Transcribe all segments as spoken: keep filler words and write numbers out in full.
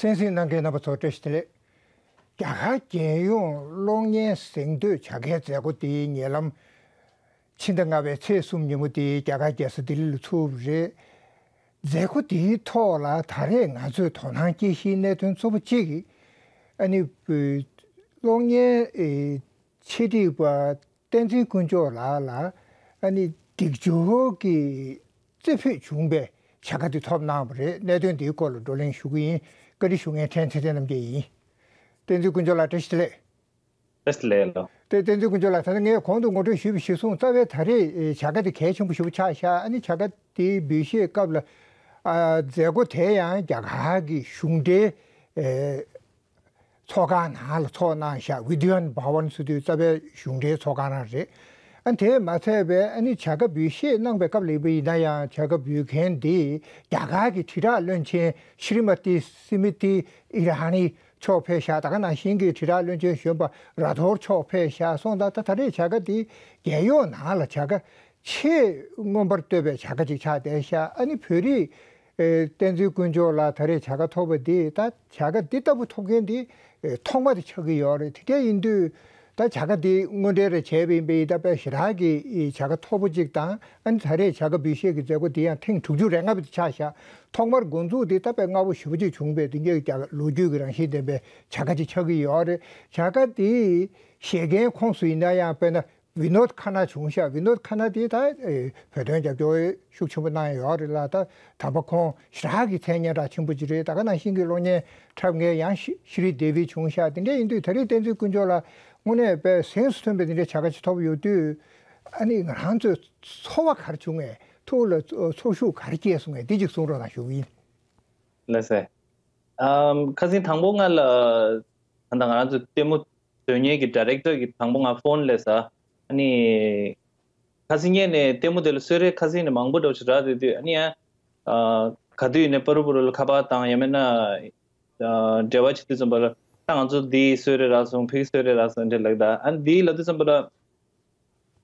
གསན་གཟིགས་གནང་མཁན་རྣམ་པ་ཚོ་བཀྲ་ཤིས་བདེ་ལེགས། རྒྱ་གར་རྒྱལ་ཡོངས་གློག་བརྙན་གཟེངས་བསྟོད་བྱ་དགའི་མཛད་སྒོ་དེའི་ཉེ་ལམ་ཕྱི་ཟླ་ལྔ་པའི་ཚེས་གསུམ་ཉིན་མོ་དེ་རྒྱ་གར་རྒྱལ་ས་ལྡི་ལི་ལ་ཚུགས་པ་རེད། མཛད་སྒོ་དེའི་ཐོག་ལ་ད་རེས་ང་ཚོས་དོ་སྣང་སྐྱེ་གཞིའི་གནད་དོན་གཙོ་བོ་གཅིག་ཨ་ནི་གློག་བརྙན་འཆད་ཁྲིད་པ་བསྟན་འཛིན་དཀོན་མཆོག་ལགས་ལ་ཨ་ནི་སྡིག་སྦྱོར་གྱི་རྩེ་ཕུད་བྱུང་བའི་བྱ་དགའ་དེ་ཐོབ་གནང་བ་རེད། གནད་དོན་དེའི་སྐོར་ལ་བགྲོ་གླེང་ཞུ་གི་ཡིན། བཀའ་འདྲི་ཞུ་མཁན་ཕྲན་ཚེ་བརྟན་རྣམ་རྒྱལ་ཡིན། བསྟན་འཛིན་དཀོན་མཆོག་ལགས་བཀྲ་ཤིས་བདེ་ལེགས། བཀྲ་ཤིས་བདེ་ལེགས་ལགས། དེ་བསྟན་འཛིན་དཀོན་མཆོག་ལགས། ད་ནི་ངས་གོང་དུ་ངོ་སྤྲོད་ཞུས་པ་གཞིར་བཟུང་རྩ་བའི་ད་རེས་བྱ་དགའ་དེ་གལ་ཆེན་པོ་ཞེ་པོ་ཆགས་ཤག་ཨ་ནི་བྱ་དགའ་དེའི་འབུལ་བཞེས་སྐབས་ལ་ཨ་མཛད་སྒོ་དེ་ཡང་རྒྱ་གར་གྱི་གཞུང་འབྲེལ་ཚོགས་ཁང་ནང་ལ་ཚོགས་གནང་ཤག་ཝི་དུ་ཝན་བྷ་ཝན་ཟེར་དུས་རྩ་བའི་གཞུང་འབྲེལ་ཚོགས་ཁང་རང་རེད། ཨ་དེས་མ་ཚད་པའི་ཨ་ནི་བྱ་དགའ་འབུལ་བཞེས་གནང་པའི་སྐབས་ལ་ཡིན་པ་ཡིན་ན་ཡང་བྱ་དགའ་འབུལ་མཁན་དེ་རྒྱ་གར་གྱི་དྲིལ་བསྒྲགས་བློན་ཆེན་ཤྲི་མ་ཏི་སི་མི་ཏི་ཨི་ར་ནི་མཆོག་ཕེབས་ཤག་ད་ག་ནང་བཞིན་གྱི་དྲིལ་བསྒྲགས་བློན་ཆེན་གཞོན་པ་ར་ཐོར་མཆོག་ཕེབས་ཤག་སོང་ཙང་ད་ད་རེས་བྱ་དགའ་དེ་རྒྱལ་ཡོངས་ནང་ལ་བྱ་དགའ་ཆེས་མངོན་པར་བསྟོད་པའི་བྱ་དགའ་ཅིག་ཆགས་བསྡད་ཤག་ཨ་ནི་བོད་རིགས་ཨེ་བསྟན་འཛིན་དཀོན་མཆོག་ལགས་ད་རེས་བྱ་དགའ་ཐོབ་པ་འདི་ད་བྱ་དགའ་འདི་ལྟ་བུ་ཐོབ་མཁན་འདི་ཨེ་ཐོག་མ་དེ་ཆགས་ཀྱི་ཡོད་རེད། དེ་འདྲ་ཡིན་དུས་ད་བྱ་དགའ་འདི་དངོས་འབྲེལ་རེ་བྱས་པ་ཡིན་པས་ད་དཔེ་ཞེ་དྲག་གི་ཨེ་བྱ་དགའ་མཐོ་པོ་ཅིག་དང་ཨ་ནི་ད་རེས་བྱ་དགའ་འབུལ་བཞེས་ཀྱི་མཛད་སྒོ་འདི་ཡང་ཐེངས་དྲུག་ཅུ་རེ་ལྔ་པ་དེ་ཆགས་ཤག་ཐོག་མར་འགོ་འཛུགས་འདི་ད་དཔེ་སྔ་པོ་ཞེ་པོ་ཅིག་བྱུང་བས་འདི་འདྲའི་ལོ་རྒྱུས་ཀྱི་རང་བཞིན་ལྡན་པའི་བྱ་དགའ་ཅིག་ཆགས་ཀྱི་ཡོད་རེད། བྱ་དགའ་འདི་བཞེས་མཁན་ཁོངས་སུ་ཡིན་ན་ཡང་དཔེར་ན། བི་ནོད་ཁ་ན་བྱུང་ཤག་བི་ནོད་ཁ་ན་དེ་ད་ཨེ་བོད་དོན་རྒྱབ་སྐྱོར་ཤུགས་ཆེན་པོ་གནང་ཡོད་རེད་ལ། ད་དམ་པ་ཁོང་ཞེ་དྲག་གི་མཚན་སྙན་གྲགས་ཆེན་པོ་ཅིག་རེད། ད་ག་ནང་བཞིན་གྱི་གློག་བརྙན་འཁྲབ་མཁན་ཡང་ཤི་ཤི་རི་དེ་བི་བྱུང་ཤག་དེ་འདྲ་ཡིན་དུས་ད་རེས་བསྟན་འཛིན་དཀོན་མཆོག་ལགས་དངོས་གནས་དཔེ་གཟེངས་སུ་ཐོན་པའི་དེ་འདྲའི་བྱ་དགའ་ཅིག་ཐོབ་ཡོད་དུས་ཨ་ནི་ང་རང་ཚོའི་ཚོར་བ་ག་རེ་བྱུང་ངས་ཐུགས་ལ་ཚོར་ཤུགས་ག་རེ་སྐྱེས་སོང་ངས་འདི་ཅིག་གསུང་རོགས་གནང་ཞུ་གི་ཡིན། ལགས་སེ། ཨམ། ཁ་སང་དང་པོ་ང་ལ་ད་ལྟ་ང་རང་ཚོ་ལྟད་མོ་བཟོ་མཁན་གྱི་ཌི་རེག་ཊར་གྱིས་དང་པོ་ང་ཕོན་སླེབས་ས། ཨ་ནི་ཁ་སང་ཉིན་ནས་ལྟད་མོ་དེ་ལ་གསོལ་རས་ཁ་སང་ནས་མང་པོ་འདྲ་བོ་ཞིག་རག་བསྡད་དུས་ཨ་ནི་ཡང་ཨ་ག་དུས་ཡིན་ནའི་པ་རུ་པ་རུ་ལ་ཁ་པར་དང་ཡང་མིན་ན་ཨ་འབྲེལ་བ་བྱེད་དུས་ཙམ་པ་ལ་ད་ང་ཚོ་འདིའི་གསོལ་རས་རག་སོང་ཕ་གི་གསོལ་རས་རག་སོང་འདྲ་ལབ་ད་ཨ་ནི་འདི་ལབ་དུས་ཙམ་པ་ལ།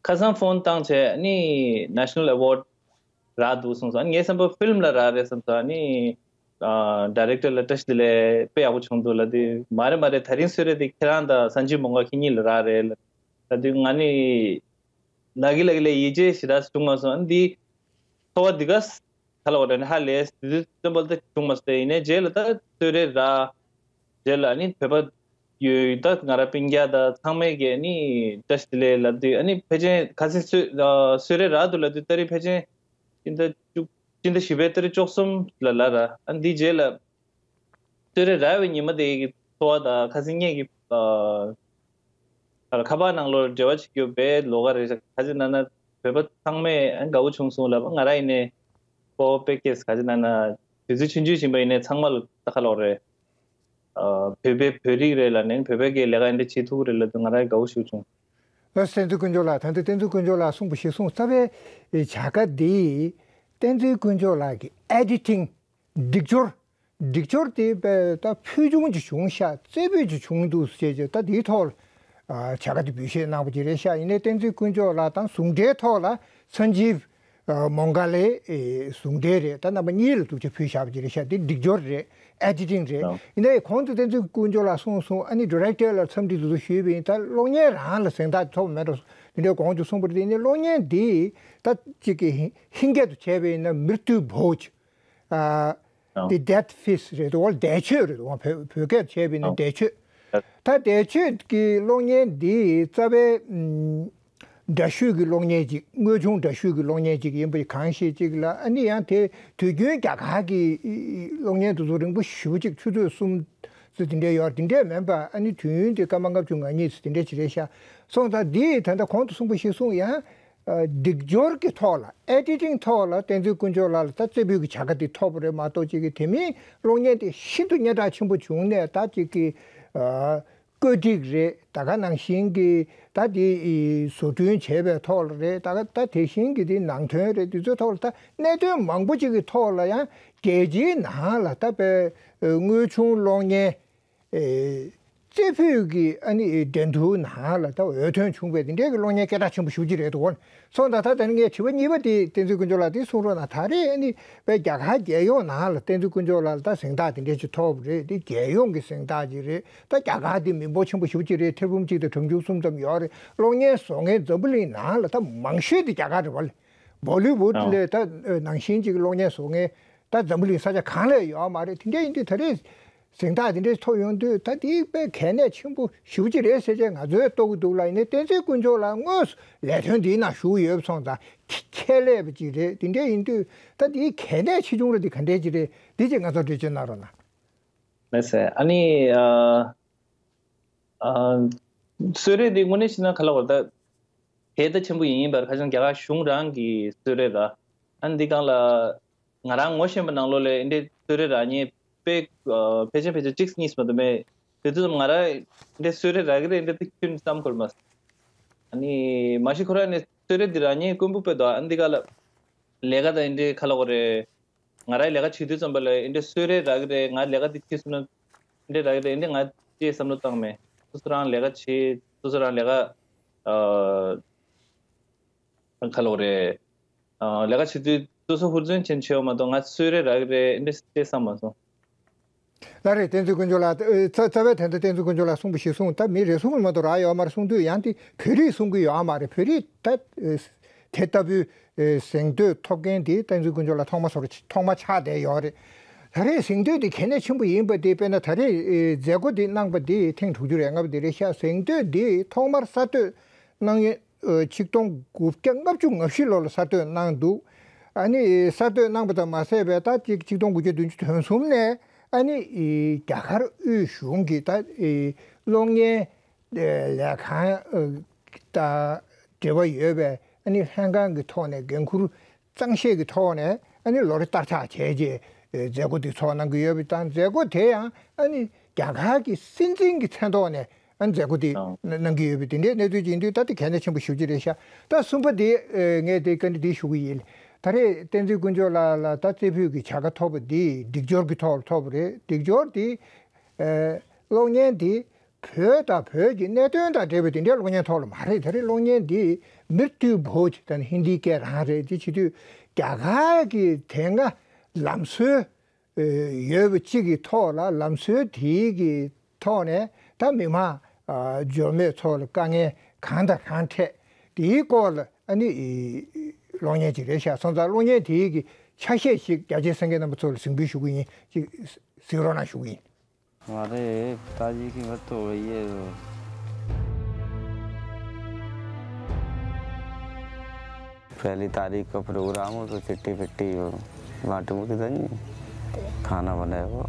ཁ་སང་ཕོན་བཏང་བྱས་ནི་National Award་རག་འདུག་གསུངས་སོང་། ངའི་བསམ་པ་ཕིལམ་ལ་རག་རེད་བསམ་སོང་། ནི་ཌི་རེག་ཊར་ལ་བཀྲ་ཤིས་བདེ་ལེགས་དཔེ་ཡག་པོ་བྱུང་འདུག་ལབ་དུས་མ་རེད་མ་རེད་ད་རིང་གསོལ་རས་དེ་ཁྱེད་རང་དང་སན་ཇིབ་མོང་ག་ཁྱེད་གཉིས་ལ་རག་རེད་ལབ་དུས་ང་ནི་ལ་གི་ལ་གི་ལ་ཡིད་ཆེས་ཞེ་དྲག་བྱུང་མ་སོང་། ཨ་ནི་འདི་ཚོར་བ་འདི་ག་ག་ལ་བ་དྲན་ཧ་ལས་དེ་དུས་བསམ་པ་ད་བྱུང་མ་སོང་། ཡིན་ནའི་རྗེས་ལ་ད་གསོལ་རས་རག་རྗེས་ལ་ནི་བོད་པ་ཡོད་ད་ང་ར་སྤུན་ཀྱག་ད་ཚང་མས་ཀྱི་ནི་བཀྲ་ཤིས་བདེ་ལེགས་ལབ་དུས་ཨ་ནི་ཕལ་ཆེར་ཁ་སང་གསོལ་གསོལ་རས་རག་འདུག་ལབ་དུས་ད་རེས་ཕལ་ཆེར་སྤྱི་ཟླ་བཅུ་སྤྱི་ཟླ་བཞི་པའི་ཏ་རིག་བཅུ་གསུམ་ལ་ལ་ར་ཨ་ནི་འདི་རྗེས་ལ་གསོལ་རས་རག་པའི་ཉི་མ་དེ་གི་ཚོར་བ་དང་ཁ་སང་ངེད་ཀྱི་ཨ་ཁ་པར་ནང་ལོགས་འབྲེལ་བ་བྱེད་རྒྱུ་བས་ལོགས་ཀ་རེད། ཁ་ཅིག་ན་ན་བོད་པ་ཚང་མས་ཨ་དགའ་བོ་བྱུང་སོང་ལབ། ང་ར་ཡིན་ནའི་སྤོ་བོ་པེ་ཀེས་ཁ་ཅིག་ན་ན་དུས་ཚོད་ཆུང་ཆུང་ཡིན་པ་ཡིན་ནའི་ཚང་མ་ལ་ད་ཁ་ལོག་རེད། ཨ་བོད་པའི་བོད་རིགས་རེད་ལ་ནི་བོད་པའི་གི་ལས་ཀ་འདི་བྱེད་ཐུབ་རེད་ལབ་དུས་ང་ར་དགའ་བོ་ཞིག་བྱུང་། ཨ་བསྟན་འཛིན་དཀོན་མཆོག་ལགས་ད་ལྟ་བསྟན་འཛིན་དཀོན་མཆོག་ལགས་གསུངས་པ་གཞིར་བཟུང་རྩ་བའི་བྱ་དགའ་འདི་བསྟན་འཛིན་དཀོན་མཆོག་ལགས་ཀྱི་ཨེ་ཌི་ཊིང་སྒྲིག་སྦྱོར། སྒྲིག་སྦྱོར་དེ་དཔེ་ད་ཕུལ་བྱུང་ཅིག་བྱུང་ཤག་རྩེ་ཕུད་ཅིག་བྱུང་འདུག་ཟེར་བྱས་ད་དེའི་ཐོག་ལ་བྱ་དགའ་དེ་འབུལ་བཞེས་གནང་པ་ཅིག་རེད་ཤག་ཡིན་ནའི་བསྟན་འཛིན་དཀོན་མཆོག་ལགས་དང་ཟུང་འབྲེལ་ཐོག་ལ་སན་ཇིབ་མོང་ག་ལས་ཟུང་འབྲེལ་རེད། ད་རྣམ་པ་གཉིས་ལ་ཐུགས་རྗེ་ཕུལ་བཞག་པ་ཅིག་རེད་ཤག་དེ་སྒྲིག་སྦྱོར་རེད། ཨེ་ཌི་ཊིང་རེད། ཡིན་ནའི་གོང་དུ་བསྟན་འཛིན་དཀོན་མཆོག་ལགས་གསུངས་སོང་། ཨ་ནི་ཌི་རེག་ཊར་ལ་འཚམས་འདྲི་དེ་ཚོ་ཞུས་པ་ཡིན། ད་གློག་བརྙན་རང་ལ་གཟེངས་རྟགས་ཐོབ་མེད་འགྲོ་དེ་འདྲའི་གོང་དུ་གསུངས་པ་རེད། ཡིན་ནའི་གློག་བརྙན་འདི་ད་ཅིག་གི་ཧིན་སྐད་དུ་བྱས་པ་ཡིན་ན་མིར་ཏུ་བྷོཇ། ཨ། ཨང་། དེ་ཌེཐ་ཕིས་རེད་འདུག་བ། འདས་མཆོད་རེད་འདུག་བ། བོད་བོད་སྐད་བྱས་པ་ཡིན་ན་ཨང་། འདས་མཆོད། ད་འདས་མཆོད་ཀྱི་གློག་བརྙན་འདི་རྩ་བའི་ཨམ། འདྲ་བཤུས་ཀྱི་གློག་བརྙན་ཅིག་དངོས་བྱུང་འདྲ་བཤུས་ཀྱི་གློག་བརྙན་ཅིག་ཡིན་པ་གང་ཞིག་ཅིག་ལ་ཨ་ནི་ཡང་དེ་དུས་རྒྱུན་རྒྱ་གར་གྱི་གློག་བརྙན་དེ་ཚོ་རིང་པོ་ཞེ་པོ་ཅིག་ཆུ་ཚོད་གསུམ་ཙམ་དེ་འདྲས་ཡོད་དེ་འདྲས་མིན་པ་ཨ་ནི་དུས་ཡུན་དེ་སྐར་མ་ལྔ་བཅུ་ང་གཉིས་ཙམ་དེ་འདྲས་ཅིག་རེད་ཤག་སོང་ཙང་འདི་ད་ལྟ་གོང་དུ་གསུངས་པ་ཞིག་གསུངས་ཡང་། སྒྲིག་སྦྱོར་གྱི་ཐོག་ལ་ཨེ་ཌི་ཊིང་ཐོག་ལ་བསྟན་འཛིན་དཀོན་མཆོག་ལགས་ལ་ད་རྩེ་ཕུད་ཀྱི་བྱ་དགའ་དེ་ཐོབ་པ་རེད་མ་གཏོགས་ཅིག་གི་དེ་མིན་གློག་བརྙན་དེ་ཤིན་ཏུ་སྙན་གྲགས་ཆེན་པོ་བྱུང་ནས་ད་ཅིག་གི་བཀོད་སྒྲིག་རེད། ད་ག་ནང་བཞིན་གྱི་ད་དེ་བཟོ་སྐྲུན་བྱས་པའི་ཐོག་ལ་རེད། ད་ག་ད་དེ་བཞིན་གྱི་དེ་ནང་དོན་རེད། དེ་ཚོའི་ཐོག་ལ་ད་གནད་དོན་མང་པོ་ཅིག་གི་ཐོག་ལ་ཡང་རྒྱལ་སྤྱིའི་ནང་ལ་ད་དཔེ་དངོས་བྱུང་གློག་བརྙན། ཨེ། རྩེ་ཕུད་ཀྱི་ཨ་ནི་འགྲན་བསྡུར་ནང་ལ་ད་འོས་ཐོན་བྱུང་བའི་དེ་འདྲའི་གི་གློག་བརྙན་སྐད་གྲགས་ཆེན་པོ་ཞེ་པོ་ཅིག་རེད་འདུག་གོ། སོང་ཙང་ད་ད་ནི་ངས་དྲི་བ་གཉིས་པ་དེ་བསྟན་འཛིན་དཀོན་མཆོག་ལགས་དེ་གསུང་རོགས་གནང་། ད་རེས་ཨ་ནི་དཔེ་རྒྱ་གར་རྒྱལ་ཡོངས་ནང་ལ་བསྟན་འཛིན་དཀོན་མཆོག་ལགས་ལ་ད་གཟེངས་རྟགས་དེ་འདྲའི་ཅིག་ཐོབ་རེད། དེ་རྒྱལ་ཡོངས་ཀྱི་གཟེངས་རྟགས་ཅིག་རེད། ད་རྒྱ་གར་དེ་མི་འབོར་ཆེན་པོ་ཞེ་པོ་ཅིག་རེད། ཐེར་འབུམ་གཅིག་དང་གྲངས་ཆུང་གསུམ་ཙམ་ཡོད་རེད། གློག་བརྙན་བཟོ་མཁན་འཛམ་བུ་གླིང་ནང་ལ་ད་མང་ཤོས་དེ་རྒྱ་གར་རེད་བ། བོ་ལི་ཝུད་ལས་ད་ནང་བཞིན་ཅིག་གློག་བརྙན་བཟོ་མཁན་ད་འཛམ་བུ་གླིང་ས་ཆ་གང་ལ་ཡོད་མ་རེད། དེ་འདྲ་ཡིན་དུས་ད་རེས་གཟེངས་རྟགས་དེ་འདྲ་ཐོབ་ཡོང་དུས་ད་དེ་དཔེ་གལ་གནད་ཆེན་པོ་ཞེ་པོ་ཅིག་རེད་ཟེར་བྱས་ང་ཚོས་རྟོགས་ཀྱི་འདུག་ལ། ཡིན་ནའི་བསྟན་འཛིན་དཀོན་མཆོག་ལགས་དངོས་སུ་ལས་དོན་འདིའི་ནང་ཞུགས་ཡོད་པ་སོང་ཙང་ཁྱད་ལས་པ་ཅིག་རེད། དེ་འདྲ་ཡིན་དུས་ད་དེའི་གལ་གནད་ཆེ་ཆུང་ར་དེ་ག་འདྲས་ཅིག་རེད། འདི་ཅིག་ང་ཚོར་འགྲེལ་བརྗོད་གནང་རོགས་གནང་། ལགས་སེ། ཨ་ནི་ཨ་ཨ་གསོལ་རས་འདི་དངོས་གནས་བྱས་ན་ག་ལ་བར་ད་དེ་ད་ཆེན་པོ་ཡིན་ཡིན་པར་ཁ་སང་རྒྱ་གར་གཞུང་རང་གི་གསོལ་རས་ར། ཨ་ནི་འདི་སྒང་ལ་ང་རང་ངོ་ཤེས་པ་ནང་ལོགས་ལ་འདི་འདྲའི་གསོལ་རས་རག་མཁན་དཔེ་ཨ་ཕལ་ཆེར་ཕལ་ཆེར་གཅིག་གཉིས་མ་གཏོགས་མེད། དེ་དུས་ཙམ་ང་རང་འདི་འདྲའི་གསོལ་རས་རག་གི་རེད་འདི་ཁྱོན་བསམ་ཁུར་མ་སོང་། ཨ་ནི་མ་གཞི་ཁོ་རང་ནས་གསོལ་རས་འདི་རག་མཁན་དཀོན་པོ་དཔེ་འདུག་ཨ་ནི་འདི་སྒང་ལ་ལས་ཀ་དང་འདི་འདྲའི་ག་ལ་བར་རེད། ང་རའི་ལས་ཀ་བྱེད་དུས་ཙམ་པ་ལ་འདི་འདྲའི་གསོལ་རས་རག་གི་རེད། ང་ལས་ཀ་འདི་བྱེད་སོང་ན་འདི་འདྲ་རག་གི་རེད། འདི་ང་ཅེས་བསམ་བློ་བཏང་མེད། སོ་སོ་རང་ལས་ཀ་བྱེད། སོ་སོ་རང་ལས་ཀ་ཨ་ག་ལ་བར་རེད། ཨ་ལས་ཀ་བྱེད་དུས་སོ་སོ་ཧུར་བརྩོན་ཅན་བྱེད་པ་མ་གཏོགས་ང་གསོལ་རས་རག་གི་རེད་འདི་འདྲ་ཅེས་བསམ་མ་སོང་། ལགས་རེད། བསྟན་འཛིན་དཀོན་མཆོག་ལགས། ཨ་རྩ་རྩ་བའི་དོན་དུ་བསྟན་འཛིན་དཀོན་མཆོག་ལགས་གསུངས་པ་ཞིག་གསུངས། ད་མི་རེ་ཟུང་གིས་མ་གཏོགས་རག་ཡོད་མ་རེད། གསུང་དུས་ཡང་དེ་བོད་རིགས་གསུང་གི་ཡོད་མ་རེད། བོད་རིགས་ད་ཨ་དེ་ལྟ་བུའི་ཨ་གཟེངས་བསྟོད་ཐོབ་མཁན་དེ་བསྟན་འཛིན་དཀོན་མཆོག་ལགས་ཐོག་མ་ཚོར་ཐོག་མ་ཆགས་བསྡད་ཡོད་རེད། ད་རེས་གཟེངས་བསྟོད་དེ་གལ་གནད་ཆེན་པོ་ཡིན་པ་དེ་དཔེར་ན་ད་རེས་ཨ་མཛད་སྒོ་དེ་གནང་པ་དེ་ཐེངས་དྲུག་ཅུ་རེ་ལྔ་པ་དེ་རེད་ཤག་གཟེངས་བསྟོད་དེ་ཐོག་མར་གསར་གཏོད་གནང་ཡུལ་ཨ་ཆིག་སྟོང་དགུ་བརྒྱ་ལྔ་བཅུ་ང་བཞི་ལོ་ལ་གསར་གཏོད་གནང་འདུག་ཨ་ནི་གསར་གཏོད་གནང་པ་དང་མ་ཟད་པའི་ད་ཅིག་ཆིག་སྟོང་དགུ་བརྒྱ་བདུན་ཅུ་དོན་གསུམ་ནས་ཨ་ནི་རྒྱ་གར་དབུས་གཞུང་གི་ད་གློག་བརྙན་ལས་ཁང་དང་འབྲེལ་བ་ཡོད་པའི་ཨ་ནི་ལྷན་ཁང་གི་ཐོག་ནས་འགན་འཁུར་གཙང་བཤེར་གྱི་ཐོག་ནས་ཨ་ནི་ལོ་རེ་བསྟར་ཆགས་བྱས་རྗེས་མཛད་སྒོ་དེ་ཚོགས་གནང་གི་ཡོད་པ་དང་། མཛད་སྒོ་དེ་ཡང་ཨ་ནི་རྒྱ་གར་གྱི་སྲིད་འཛིན་གྱི་མཚན་ཐོག་ནས་ཨ་ནི་མཛད་སྒོ་དེ་ཨང་གནང་གི་ཡོད་པ་དེ་འདྲའི་གནས་ཚུལ་ཅིག་ཡིན་དུས་ད་དེ་གལ་གནད་ཆེན་པོ་ཞེ་པོ་ཅིག་རེད་ཤག་ད་གསུམ་པ་དེ་ངས་དེ་བཀའ་འདྲི་འདི་ཞུ་གི་ཡིན། ད་རེས་བསྟན་འཛིན་དཀོན་མཆོག་ལགས་ལ་ད་རྩེ་ཕུད་ཀྱི་བྱ་དགའ་ཐོབ་པ་འདི་སྒྲིག་སྦྱོར་གྱི་ཐོག་ལ་ཐོབ་པ་རེད། སྒྲིག་སྦྱོར་དེ་གློག་བརྙན་དེ་བོད་དང་བོད་ཀྱི་གནད་དོན་དང་འབྲེལ་བའི་དེ་འདྲའི་གློག་བརྙན་ཐོག་ལ་མ་རེད། ད་རེས་གློག་བརྙན་འདི་མིར་ཐུ་བྷོཇ་དང་ཧིན་དིའི་སྐད་རང་རེད། དེ་བྱེད་དུས་རྒྱ་གར་གྱི་དེ་སྔ་ལམ་སྲོལ་ཡོད་པ་གཅིག་གི་ཐོག་ལ་ལམ་སྲོལ་དེའི་གི་ཐོག་ནས་ད་མི་མང་འབྱོར་མེད་ཚོ་ལ་དཀའ་ངལ་གང་དང་གང་འཕྲད་དེའི་སྐོར་ལ་ཨ་ནི་གློག་བརྙན་ཅིག་རེད་ཤག་སོང་ཙང་གློག་བརྙན་དེའི་གི་ཆ་ཤས་ཤིག་རྒྱ་ཆེའི་གསན་མཁན་རྣམ་པ་ཚོ་ལ་གཟིགས་འབུལ་ཞུ་གི་ཡིན། ཅིག་གཟིགས་རོགས་གནང་ཞུ་གི་ཡིན། हमारे पिताजी की मृत्यु हो गई है। पहली तारीख का प्रोग्राम हो तो चिट्ठी फिट्टी हो, बांटू की धनी खाना बनाए वो।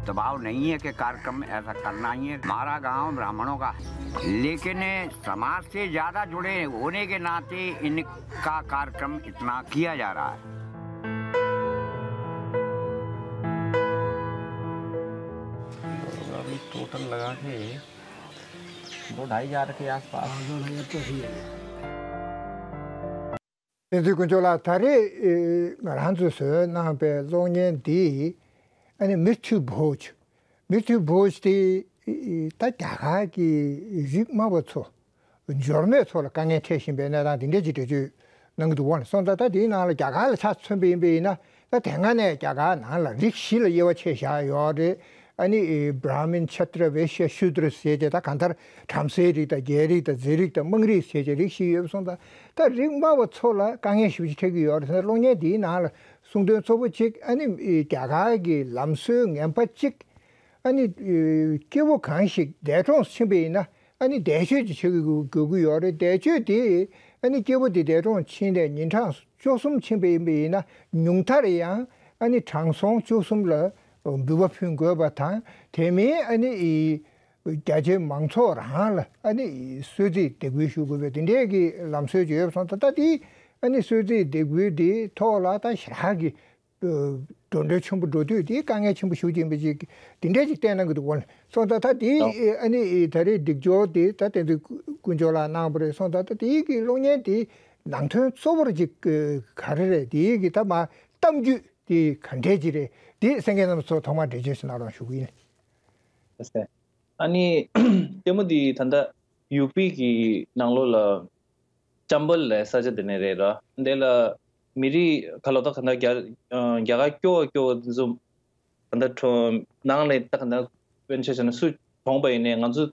दबाव नहीं है कि कार्यक्रम ऐसा करना ही है। हमारा गांव ब्राह्मणों का है, लेकिन समाज से ज्यादा जुड़े होने के नाते इनका कार्यक्रम इतना किया जा रहा है। अभी टोटल लगा के दो ढाई हजार के आसपास। हाँ, दो ढाई हजार तो है। བསྟན་འཛིན་དཀོན་མཆོག་ལགས། ད་རེས་ང་རང་ཚོས་བཟོས་གནང་པའི་གློག་བརྙན་འདི་ཨ་ནི་མིར་ཐུ་བྷོཇ། མིར་ཐུ་བྷོཇ་དེ་ད་རྒྱ་གར་གྱི་རིགས་དམའ་བ་ཚོ་འབྱོར་མེད་ཚོ་ལ་དཀའ་ངལ་འཕྲད་བཞིན་པའི་གནས་སྟངས་དེ་འདྲས་ཀྱི་འགྲེལ་བརྗོད་གནང་གི་འདུག་བ། སོང་ཙང་ད་དེའི་ནང་ལ་རྒྱ་གར་ལ་ཆ་མཚོན་པ་ཡིན་པ་ཡིན་ན་ད་དེ་སྔ་ནས་རྒྱ་གར་ནང་ལ་རིགས་བཞི་ལ་དབྱེ་བ་ཕྱེ་བཞག་ཡོད་རེད། ཨ་ནི་བྷྲ་མིན་ཤ་ཏྲ་བེ་ཤ་ཤུ་དྲ་ཟེར་ཏེ་ད་གང་ལྟར་བྲམ་ཟེའི་རིགས་དང་རྒྱལ་རིགས་དང་རྫས་རིགས་དང་དམངས་རིགས་ཟེར་ཏེ་རིགས་བཞི་ཡོད་པ་སོང་ཙང་ད་རིགས་དམའ་བ་ཚོ་ལ་དཀའ་ངལ་ཞེ་པོ་ཅིག་འཕྲད་ཀྱི་ཡོད་རེད། གློག་བརྙན་འདིའི་ནང་ལ་གསུང་དོན་གཙོ་བོ་གཅིག་ཨ་ནི་རྒྱ་གར་གྱི་ལམ་སྲོལ་ངན་པ་གཅིག་ཨ་ནི་སྐྱེ་བོ་གང་ཞིག་འདས་གྲོངས་ཕྱིན་པ་ཡིན་ན་ཨ་ནི་འདས་མཆོད་ཅིག་བྱེད་དགོས་ཀྱི་ཡོད་རེད། འདས་མཆོད་དེ་ཨ་ནི་སྐྱེ་བོ་དེ་འདས་གྲོངས་ཕྱིན་ནས་ཉིན་གྲངས་བཅུ་གསུམ་ཕྱིན་པ་ཡིན་པ་ཡིན་ན་ཉུང་མཐར་ཡང་ཨ་ནི་དྲང་སྲོང་བཅུ་གསུམ་ལ་འབུལ་བ་ཕུལ་དགོས་པ་དང་། དེ་མིན་ཨ་ནི་རྒྱ་ཆེའི་མང་ཚོགས་རང་ལ་ཨ་ནི་གསོལ་ཚིགས་འདེགས་འབུལ་ཞུ་དགོས་པའི་དེ་འདྲའི་གི་ལམ་སྲོལ་ཅིག་ཡོད་པ་སོང་ཙང་། ད་དེ་ཨ་ནི་གསོལ་ཚིགས་འདེགས་འབུལ་དེའི་ཐོག་ལ་ད་ཞེ་དྲག་གི་འགྲོ་གྲོན་ཆེན་པོ་འགྲོ་དུས་དེ་དཀའ་ངལ་ཆེན་པོ་ཞེ་པོ་ཅིག་ཡིན་པ་ཅིག་དེ་འདྲས་ཅིག་བསྟན་གནང་གི་འདུག་གོ། སོང་ཙང་ད་དེ་ཨ་ནི་ད་རེས་སྒྲིག་སྦྱོར་དེ་ད་བསྟན་འཛིན་དཀོན་མཆོག་ལགས་གནང་བ་རེད། སོང་ཙང་ད་དེའི་གི་གློག་བརྙན་དེ་ནང་དོན་གཙོ་བོར་ཅིག་ག་རེ་རེད། དེའི་གི་ད་མ་གཏམ་རྒྱུད་དེ་ག་འདྲས་ཅིག་རེད། དེ་གསན་མཁན་རྣམ་པ་ཚོ་ཐོག་མར་འགྲེལ་བརྗོད་ཞིག་གནང་རོགས་ཞུ་གི་ཡིན། ཨ་ནི་ལྟད་མོ་འདི་ད་ལྟ་ཡུ་པི་གི་ནང་ལོགས་ལ་ཅམ་བལ་ལབ་ས་ཆ་དེ་ནས་རེད་ར། འདི་ལ་མི་རིགས་ཁ་ལོ་ད་ག་ད་རྒྱ་རྒྱ་གར་སྐྱོ་བ་སྐྱོ་བ་དེ་ཚོ་ད་ལྟ་གྲོ་ནང་ལ་ད་ག་ད་དཔེར་ན་ཆ་བཞག་ན་སུ་གྲོངས་པ་ཡིན་ནའི་ང་ཚོ་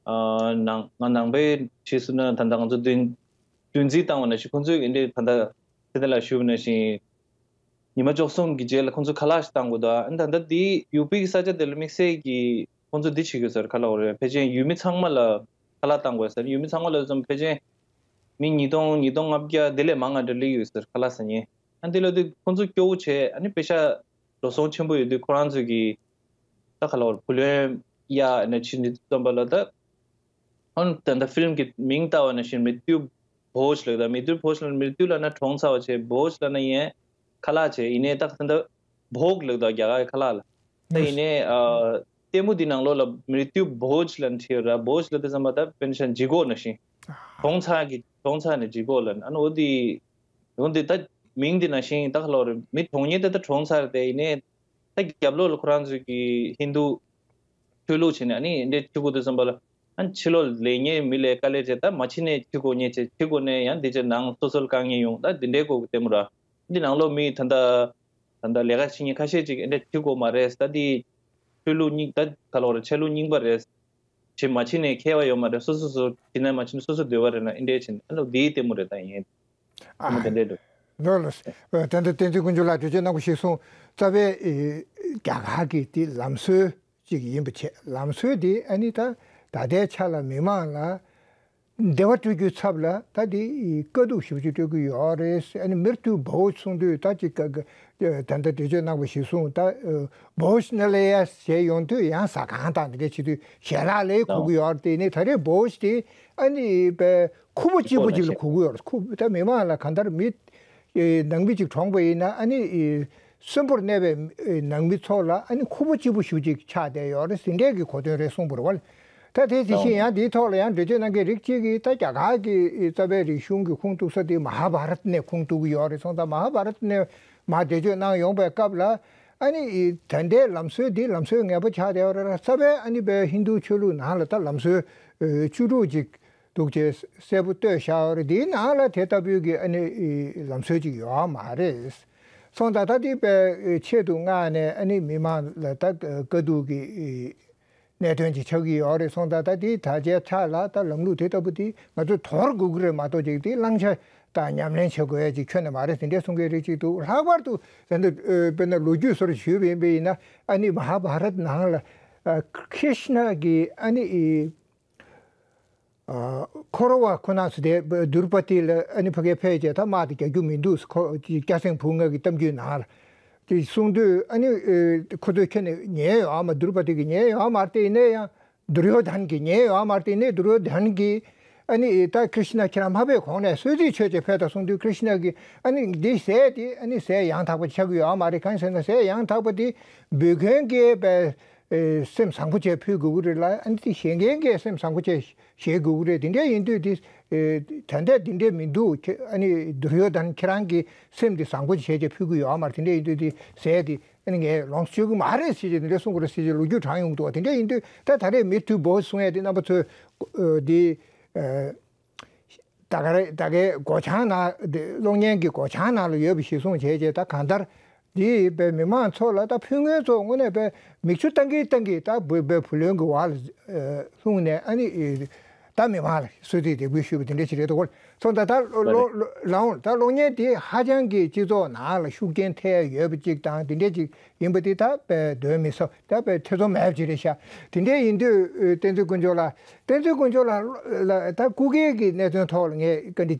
ཨ་ནང་ང་ནང་པའི་གྲས་སུ་ན་ད་ལྟ་ང་ཚོ་བདུན་བདུན་རྩིས་བཏང་བ་ནང་བཞིན་ཁོང་ཚོས་འདི་འདྲའི་ད་ལྟ་དེ་འདྲ་ལ་ཞུ་བ་ནང་བཞིན་ཉི་མ་བཅུ་གསུམ་གྱི་རྗེས་ལ་ཁོང་ཚོ་ཁ་ལག་ཞིག་བཏང་དགོས་འདུག་ཨ་ད་ལྟ་འདི་ཡུ་པི་གི་ས་ཆ་དེ་ལ་དམིགས་བསལ་གྱི་ཁོང་ཚོ་འདི་བྱེད་དགོས་ཟེར་ཁ་ལག་འོ་རེད། ཕལ་ཆེར་ཡུལ་མི་ཚང་མ་ལ་ཁ་ལག་བཏང་དགོས་ཟེར། ཡུལ་མི་ཚང་མ་ལ་ཙམ་ཕལ་ཆེར་མི་ཉིས་སྟོང་ཉིས་སྟོང་ལྔ་བརྒྱ་དེ་ལས་མང་ང་འདྲ་སླེབས་ཡོད་ཟེར་ཁ་ལག་ཟ་མཁན། ཨ་འདི་ལ་དུས་ཁོང་ཚོ་སྐྱོ་བོ་བྱས། ཨ་ནི་པེ་ཤ་འགྲོ་སོང་ཆེན་པོ་ཡོད་དུས་ཁོ་རང་ཚོ་གི་ད་ག་ལ་བར་བུ་ལོན་གཡར་ནས་ཕྱིན་དུས་ཙམ་པ་ལ་ད་ཨ་ནི་ད་ལྟ་ཕིལམ་གི་མིང་ལྟ་བ་ནང་བཞིན་མི་ཏུ་བོཇ་ལབ། ད་མི་ཏུ་བོཇ་ལབ། མི་ཏུ་ལབ་ན་གྲོངས་ཚར་བ་བྱས། བོཇ་ལབ་ན་ཡན་ཁ་ལག་བྱས། ཡིན་ནའི་ད་ད་ལྟ་བོག་ལབ་ད་རྒྱ་གར་ཁ་ལག་ལ། ད་ཡིན་ནའི་ཨ་ལྟད་མོ་འདི་ནང་ལོགས་ལ་མི་ཏུ་བོཇ་ལབ་བྲིས་ཡོད་ར། བོཇ་ལབ་དུས་ཙམ་པ་ད་དཔེར་ན་ཆ་ལྗིད་ཁོག་ནང་བཞིན་གྲོངས་ཚར་གི་གྲོངས་ཚར་ནས་ལྗིད་ཁོག་ལབ། ཨ་ནི་འོ་འདི་འོ་འདི་ད་མིང་འདི་ནང་བཞིན་ད་ག་ལོར་མི་གྲོངས་མཁན་དེ་ད་གྲོངས་ཚར་ཏེ། ཡིན་ནའི་ད་རྒྱབ་ལོགས་ལ་ཁོ་རང་ཚོའི་གི་ཧིན་དུ་ཆོས་ལུགས་བྱས་ནས་ཨ་ནི་འདྲ་ཁྲིད་དགོས་དུས་ཙམ་པ་ལ་ཨ་ཕྱི་ལོགས་ལས་ངན་མི་ལས་དཀའ་ལས་བྱས། ད་མ་ཕྱི་ནས་ཁྲིད་དགོས་ཉེན་ཆེ། ཁྲིད་དགོས་ནས་ཡང་འདི་ཚོ་ནང་སོ་སོར་དཀའ་ངལ་ཡོང་། ད་འདི་འདྲའི་སྐོར་གྱི་ལྟད་མོ་ར། འདི་ནང་ལོགས་མི་ད་ལྟ་ད་ལྟ་ལས་ཀ་བྱེད་མཁན་ཁ་ཤས་ཅིག་འདི་འདྲ་ཁྲིད་དགོས་མ་རེད། ད་འདི་ཆོས་ལུགས་རྙིང་ད་ག་ལོག་རེད། ཆོས་ལུགས་རྙིང་པ་རེད། ཆེ་མ་ཕྱི་ནས་ཁྱད་པར་ཡོད་མ་རེད། སོ་སོ་སོ་ཕྱི་ནས་མ་ཕྱི་ནས་སོ་སོ་འདོད་པ་རེད་ན་འདི་འདྲའི་བྱེད་ཨ་ནི་འདིའི་ལྟད་མོ་རེད། ད་ཡིན་ལྟད་མོ་དེ་འདྲའི་འདུག་ལོ་ལོ། ད་ལྟ་བསྟན་འཛིན་དཀོན་མཆོག་ལགས་འགྲེལ་བརྗོད་གནང་བ་ཞིག་གསུངས། རྩ་བའི་རྒྱ་གར་གྱི་དེ་ལམ་སྲོལ་ཅིག་ཡིན་པ་བྱས། ལམ་སྲོལ་དེ་ཨ་ནི་ད་ད་ལྟའི་ཆ་ལ་མི་མང་ལ་བདེ་བ་སྤྲོད་རྒྱུའི་ཚབ་ལ་ད་དེ་དཀའ་སྡུག་ཞེ་པོ་ཅིག་སྤྲོད་ཀྱི་ཡོད་རེད། ཨ་ནི་མི་ཏུ་བོཇ་གསུངས་དུས་ད་ཅིག་ད་ལྟ་འགྲེལ་བརྗོད་གནང་བ་ཞིག་གསུངས། ད་བོཇ་ན་ལེ་ཡ་ཟེར་ཡོང་དུས་ཡང་ཟ་ཁང་དང་དེ་འདྲ་བྱེད་དུས་ཞལ་ལག་ལ་གོ་གི་ཡོད་རེད། དེ་ནས་ད་རེས་བོཇ་དེ་ཨ་ནི་པའི་ཁུར་པོ་གཅིག་པོ་ཅིག་ལ་གོ་གི་ཡོད་རེད། ཁུར་ད་མི་མང་ལ་གང་ལྟར་མི་ནང་མི་ཅིག་གྲོངས་པ་ཡིན་ན་ཨ་ནི་གསོན་པོར་གནས་པའི་ནང་མི་ཚོ་ལ་ཨ་ནི་ཁུར་པོ་གཅིག་པོ་ཞེ་པོ་ཅིག་ཆགས་བསྡད་ཡོད་རེད། དེ་འདྲའི་གི་གོ་དོན་རེད་གསུངས་པ་རེད་བ། ད་དེ་དེ་བཞིན་ཡང་དེའི་ཐོག་ལ་ཡང་འགྲེལ་བརྗོད་གནང་མཁན་རིགས་གཅིག་གིས་ད་རྒྱ་གར་གྱི་རྩ་བའི་རིག་གཞུང་གི་ཁུངས་གཏུགས་ས་དེ་མ་ཧཱ་བྷ་རཏ་ནས་ཁུངས་གཏུགས་ཀྱི་ཡོད་རེད་གསུངས། ད་མ་ཧཱ་བྷ་རཏ་ནས་མར་འགྲེལ་བརྗོད་གནང་ཡོང་པའི་སྐབས་ལ་ཨ་ནི་ད་ལྟའི་ལམ་སྲོལ་འདི་ལམ་སྲོལ་ངན་པ་ཆགས་བསྡད་ཡོད་རེད། རྩ་བའི་ཨ་ནི་བའི་ཧིན་རྡུ་ཆོས་ལུགས་ནང་ལ་ད་ལམ་སྲོལ་བཅུ་དྲུག་ཅིག་འདུག་ཅེས་གསལ་པོ་བཏོད་བཞག་ཡོད་རེད། དེའི་ནང་ལ་དེ་ལྟ་བུའི་གི་ཨ་ནི་ལམ་སྲོལ་ཅིག་ཡོད་མ་རེད་གསུངས། ད་ད་དེ་བའི་ཆེད་དུ་མངགས་ནས་ཨ་ནི་མི་མང་ལ་ད་དཀའ་སྡུག་གི་གནད་དོན་ཅིག་ཆགས་ཀྱི་ཡོད་རེད་གསུངས། ད་ད་དེ་ད་ཆའི་ཆ་ལ་ད་ལམ་ལུགས་དེ་ལྟ་བུ་དེ་ང་ཚོས་དོར་དགོས་ཀྱི་རེད་མ་གཏོགས་ཅིག་དེ་བླང་བྱ་དང་ཉམས་ལེན་བྱེད་དགོས་ཡ་ཅིག་ཁྱོན་ནས་མ་རེད་ཟེར་འདྲ་གསུང་མཁན་རིགས་གཅིག་འདུག་ལྷག་པར་དུ་ད་ལྟ་དཔེར་ན་ལོ་རྒྱུས་སོར་ཞུས་པ་ཡིན་པ་ཡིན་ན་ཨ་ནི་མ་ཧཱ་བྷ་རཏ་ནང་ལ་ཀྲིཤ་ན་གི་ཨ་ནི་ཨ་ཁོ་ར་བ་ཁོ་ན་སུ་དེ་དུར་པ་ཏི་ལ་ཨ་ནི་ཕ་གིར་ཕེབས་རྗེས་ད་དམག་དེ་རྒྱག་རྒྱུ་མི་འདུག་ཁོ་སྐྱ་སེང་བུ་ལྔ་གི་གཏམ་རྒྱུད་ནང་ལ་དེ་གསུངས་དུས་ཨ་ནི་ཁོ་ཚོས་ཁྱོན་ནས་ཉན་ཡོད་ཨ་མ། དུར་པ་ཏི་གིས་ཉན་ཡོད་ཨ་མ་རེད། དེ་ཡིན་ན་ཡང་དུར་ཡོ་དྷན་གིས་ཉན་ཡོད་ཨ་མ་རེད། དེ་ནས་དུར་ཡོ་དྷན་གིས་ཨ་ནི་ད་ཀྲིཤ་ན་ཁྱེད་རང་མ་ཕེབས་གོང་ནས་གསོལ་ཚིགས་མཆོད་ཅེས་ཕེབས་དང་གསུངས་དུས་ཀྲིཤ་ན་གིས་ཨ་ནི་འདི་ཟས་དེ་ཨ་ནི་ཟས་ཡང་དག་པ་ཆགས་ཀྱི་ཡོད་ཨ་མ་རེད། གང་ཡིན་ཟེར་ན་ཟས་ཡང་དག་པ་དེ་འབུལ་མཁན་གྱིས་པའི་ཨེ་སེམས་བཟང་པོ་བྱས་ཕུལ་དགོས་ཀྱི་རེད་ལ། ཨ་ནི་དེ་བཞེས་མཁན་གྱིས་སེམས་བཟང་པོ་བྱས་བཞེས་དགོས་ཀྱི་རེད། དེ་འདྲ་ཡིན་དུས་དེ་ཨེ་ད་ལྟ་དེ་འདྲ་མི་འདུག་ཁྱེད་ཨ་ནི་དུར་ཡོ་དྷན་ཁྱེད་རང་གི་སེམས་དེ་བཟང་པོ་བྱས་བྱས་ཕུལ་གྱི་ཡོད་མ་རེད། དེ་འདྲ་ཡིན་དུས་དེ་ཟས་དེ་ཨ་ནི་ངས་ལོངས་སྤྱོད་ཀྱི་མ་རེད་ཟེར་བྱས་དེ་འདྲ་གསུང་གི་རེད་ཟེར་བྱས་ལོ་རྒྱུས་དྲངས་ཡོང་གི་འདུག་དེ་འདྲ་ཡིན་དུས་ད་ད་རེས་མི་ཐུ་བོ་གསུང་ཡས་དེ་རྣམ་པ་ཚོས་ཨ་དེ་ཨ། ད་ག་རེ་ད་གའི་སྒོ་བྱང་ནང་དེ་གློག་བརྙན་གྱི་སྒོ་བྱང་ནང་ལ་ཡོད་པ་གཞིར་བཟུང་བྱས་རྗེས་ད་གང་ལྟར་འདི་བའི་མི་མང་ཚོ་ལ་ད་ཕུལ་མཁན་ཚོ་དངོས་གནས་བའི་མིག་ཆུ་བཏང་གིན་བཏང་གིན་ད་བོད་བའི་བུ་ལོན་གྱི་འོག་ལ་ལྷུང་ནས་ཨ་ནི་ད་མི་མང་ལ་གསོལ་ཚིགས་དེ་འབུལ་ཞུས་པ་དེ་འདྲ་ཞིག་རེད་འདུག་སོང་ད་ད་ལོ་ལོ་ལོ་ལའང་ད་གློག་བརྙན་དེ་ཧ་ཅང་གི་སྤྱི་ཚོགས་ནང་ལ་ཤུགས་རྐྱེན་ཐེབས་ཡོད་པ་ཅིག་དང་དེ་འདྲ་ཅིག་ཡིན་པ་དེ་ད་དཔེ་གདོན་མི་ཟ་ད་དཔེ་ཐེ་ཚོམ་མེད་པ་ཅིག་རེད་ཤག་དེ་འདྲ་ཡིན་དུས་བསྟན་འཛིན་དཀོན་མཆོག་ལགས་བསྟན་འཛིན་དཀོན་མཆོག་ལགས་ལ་ད་སྐུ་སྒེར་གྱི་གནད་དོན་ཐོག་ལ་ངས་བཀའ་འདྲི་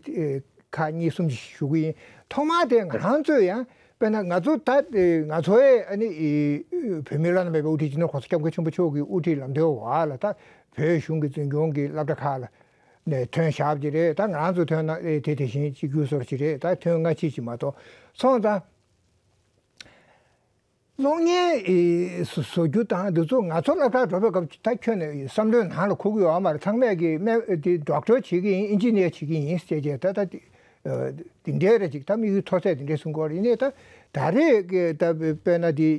ཁག་གཉིས་གསུམ་ཞིག་ཞུ་གི་ཡིན། ཐོག་མར་དེ་ང་རང་ཚོས་ཡང་དཔེར་ན་ང་ཚོ་ད་ང་ཚོ་ཡས་ཨ་ནི་བོད་མིའི་བླ་ན་མེད་པའི་དབུ་ཁྲིད་སྤྱི་ནོར་༸གོང་ས་༸སྐྱབས་མགོན་ཆེན་པོ་མཆོག་གི་དབུ་ཁྲིད་ལམ་སྟོན་འོག་ལ་ད་བོད་གཞུང་གི་འཛིན་སྐྱོང་གི་སློབ་གྲྭ་ཁག་ལ་ནས་ཐོན་བཞག་པ་ཅིག་རེད། ད་ང་རང་ཚོ་ཐོན་ན་དེ་དེ་བཞིན་གཅིག་གྱུར་བཟོ་ཅིག་རེད། ད་ཐོན་སྔ་ཕྱི་ཅིག་མ་གཏོགས་སོང་ཙང་། གློག་བརྙན་བཟོ་བཟོ་རྒྱུ་དང་འདི་ཚོ་ང་ཚོ་སློབ་གྲྭར་འགྲོ་བའི་སྐབས་ད་ཁྱོན་ནས་བསམ་བློའི་ནང་ལ་འཁོར་གྱི་ཡོད་མ་རེད། ཚང་མས་ཀྱི་སྨན་དེ་ཌོག་ཊར་བྱེད་ཀྱི་ཡིན། ཨིན་ཇི་ནི་ཡར་བྱེད་ཀྱི་ཡིན་ཟེར་བྱས་ད་ལྟ་ འདི་འདྲའི་རེ་ཅིག་ད་དམིགས་ཡུལ་མཐོ་ཚད་འདི་འདྲའི་གསུང་གི་ཡོད་རེད། ཡིན་ནའི་ད་ད་རེས་ཀྱི་ད་དཔེར་ན་འདི་